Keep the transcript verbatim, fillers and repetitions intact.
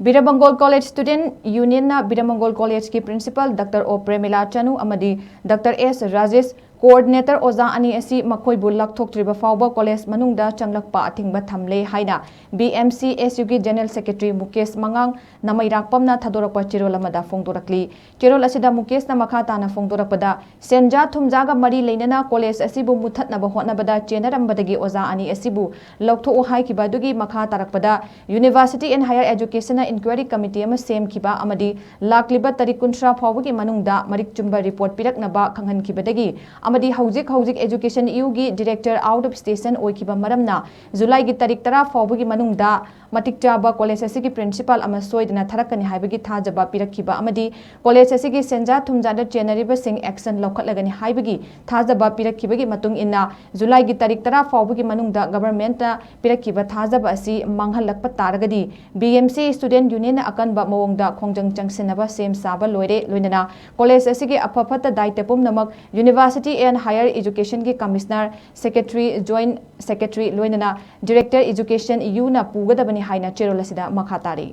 ꯕꯤꯔꯃꯪꯒꯣꯜ college student ꯌꯨꯅꯤꯌꯟꯅ ꯕꯤꯔꯃꯪꯒꯣꯜ ꯀꯣꯂꯦꯖꯀꯤ principal doctor ꯑꯣ ꯄ꯭ꯔꯦꯃꯤꯂꯥ ꯆꯅꯨ ꯑꯃꯗꯤ ꯗꯥꯛꯇꯔ ꯑꯦꯁ ꯔꯥꯖꯦꯁ, ꯀꯣꯑꯣꯔꯗꯤꯅꯦꯇꯔ ꯑꯣꯖꯥ ꯑꯅꯤ ꯑꯁꯤ ꯃꯈꯣꯏꯕꯨ ꯂꯧꯊꯣꯛꯇ꯭ꯔꯤꯕ ꯐꯥꯎꯕ ꯀꯣꯂꯦꯖ ꯃꯅꯨꯡꯗ ꯆꯪꯂꯛꯄ ꯑꯊꯤꯡꯕ ꯊꯝꯂꯦ ꯍꯥꯏꯅ ꯕꯤ ꯑꯦꯝ ꯁꯤ ꯑꯦꯁ ꯌꯨꯒꯤ ꯖꯦꯅꯔꯦꯜ ꯁꯦꯀ꯭ꯔꯦꯇꯔꯤ ꯃꯨꯀꯦꯁ ꯃꯉꯥꯡ ꯅꯃꯩꯔꯥꯛꯄꯝꯅ ꯊꯥꯗꯣꯔꯛꯄ ꯆꯦꯔꯣꯜ ꯑꯃꯗ ꯐꯣꯡꯗꯣꯔꯛꯂꯤ꯫ ꯆꯦꯔꯣꯜ ꯑꯁꯤꯗ ꯃꯨꯀꯦꯁꯅ ꯃꯈꯥ ꯇꯥꯅ ꯐꯣꯡꯗꯣꯔꯛꯄꯗ, ꯁꯦꯟꯖꯥ ꯊꯨꯝꯖꯥꯒ ꯃꯔꯤ ꯂꯩꯅꯅ ꯀꯣꯂꯦꯖ ꯑꯁꯤꯕꯨ ꯃꯨꯠꯊꯠꯅꯕ ꯍꯣꯠꯅꯕꯗ ꯆꯦꯟꯅꯔꯝꯕꯗꯒꯤ ꯑꯣꯖꯥ ꯑꯅꯤ ꯑꯁꯤꯕꯨ ꯂꯧꯊꯣꯛꯎ ꯍꯥꯏꯈꯤꯕ ꯑꯗꯨꯒꯤ ꯃꯈꯥ ꯇꯥꯔꯛꯄꯗ University and Higher Educationꯅ ꯏꯟꯀ꯭ꯋꯥꯏꯔꯤ ꯀꯃꯤꯇꯤ ꯑꯃ ꯁꯦꯝꯈꯤꯕ ꯑꯃꯗꯤ ꯂꯥꯛꯂꯤꯕ ꯇꯥꯔꯤꯛ ꯀꯨꯟꯊ꯭ꯔꯥ ꯐꯥꯎꯕꯒꯤ ꯃꯅꯨꯡꯗ ꯃꯔꯤꯛ ꯆꯨꯝꯕ ꯔꯤꯄꯣꯔꯠ ꯄꯤꯔꯛꯅꯕ ꯈꯪꯍꯟꯈꯤꯕꯗꯒꯤ ꯑꯃꯗꯤ ꯍꯧꯖꯤꯛ ꯍꯧꯖꯤꯛ Education ꯏꯌꯨꯒꯤ ꯗꯤꯔꯦꯛꯇꯔ ꯑꯥꯎꯠ ꯑꯣꯐ ꯁ꯭ꯇꯦꯁꯟ ꯑꯣꯏꯈꯤꯕ ꯃꯔꯝꯅ ꯖꯨꯂꯥꯏꯒꯤ ꯇꯥꯔꯤꯛ ꯇꯔꯥ ꯐꯥꯎꯕꯒꯤ ꯃꯅꯨꯡꯗ ꯃꯇꯤꯛ ꯆꯥꯕ ꯀꯣꯂꯦꯖ ꯑꯁꯤꯒꯤ ꯄ꯭ꯔꯤꯟꯁꯤꯄꯥꯜ ꯑꯃ ꯁꯣꯏꯗꯅ ꯊꯥꯔꯛꯀꯅꯤ ꯍꯥꯏꯕꯒꯤ ꯊꯥꯖꯕ ꯄꯤꯔꯛꯈꯤꯕ ꯑꯃꯗꯤ ꯀꯣꯂꯦꯖ ꯑꯁꯤꯒꯤ ꯁꯦꯟꯖꯥ ꯊꯨꯝꯖꯥꯗ ꯆꯦꯟꯅꯔꯤꯕꯁꯤꯡ ꯑꯦꯛꯁꯟ ꯂꯧꯈꯠꯂꯒꯅꯤ ꯍꯥꯏꯕꯒꯤ ꯊꯥꯖꯕ ꯄꯤꯔꯛꯈꯤꯕꯒꯤ ꯃꯇꯨꯡ ꯏꯟꯅ ꯖꯨꯂꯥꯏꯒꯤ ꯇꯥꯔꯤꯛ ꯇꯔꯥ ꯐꯥꯎꯕꯒꯤ ꯃꯅꯨꯡꯗ ꯒꯚꯔꯟꯃꯦꯟꯠꯅ ꯄꯤꯔꯛꯈꯤꯕ ꯊꯥꯖꯕ ꯑꯁꯤ ꯃꯥꯡꯍꯜꯂꯛꯄ ꯇꯥꯔꯒꯗꯤ ꯕꯤ ꯑꯦꯝ ꯁꯤ ꯁ꯭ꯇꯨꯗꯦꯟꯠ ꯌꯨꯅꯤꯌꯟꯅ ꯑꯀꯟꯕ ꯃꯑꯣꯡꯗ ꯈꯣꯡꯖꯪ ꯆꯪꯁꯤꯟꯅꯕ ꯁꯦꯝ ꯁꯥꯕ ꯂꯣꯏꯔꯦ꯫ ꯂꯣꯏꯅꯅ ꯀꯣꯂꯦꯖ ꯑꯁꯤꯒꯤ ꯑꯐ ꯐꯠꯇ ꯗꯥꯏꯇ ꯄꯨꯝꯅꯃꯛ University and Higher Educationꯒꯤ ꯀꯃꯤꯁꯅꯔ, ꯁꯦꯀ꯭ꯔꯦꯇꯔꯤ, ꯖꯣꯏꯟꯠ ꯁꯦꯀ꯭ꯔꯦꯇꯔꯤ ꯂꯣꯏꯅꯅ ꯗꯤꯔꯦꯛꯇꯔ Education ꯏꯌꯨꯅ ꯄꯨꯒꯗꯕꯅꯤ ꯍꯥꯏꯅ ꯆꯦꯔꯣꯜ ꯑꯁꯤꯗ ꯃꯈꯥ ꯇꯥꯔꯤ꯫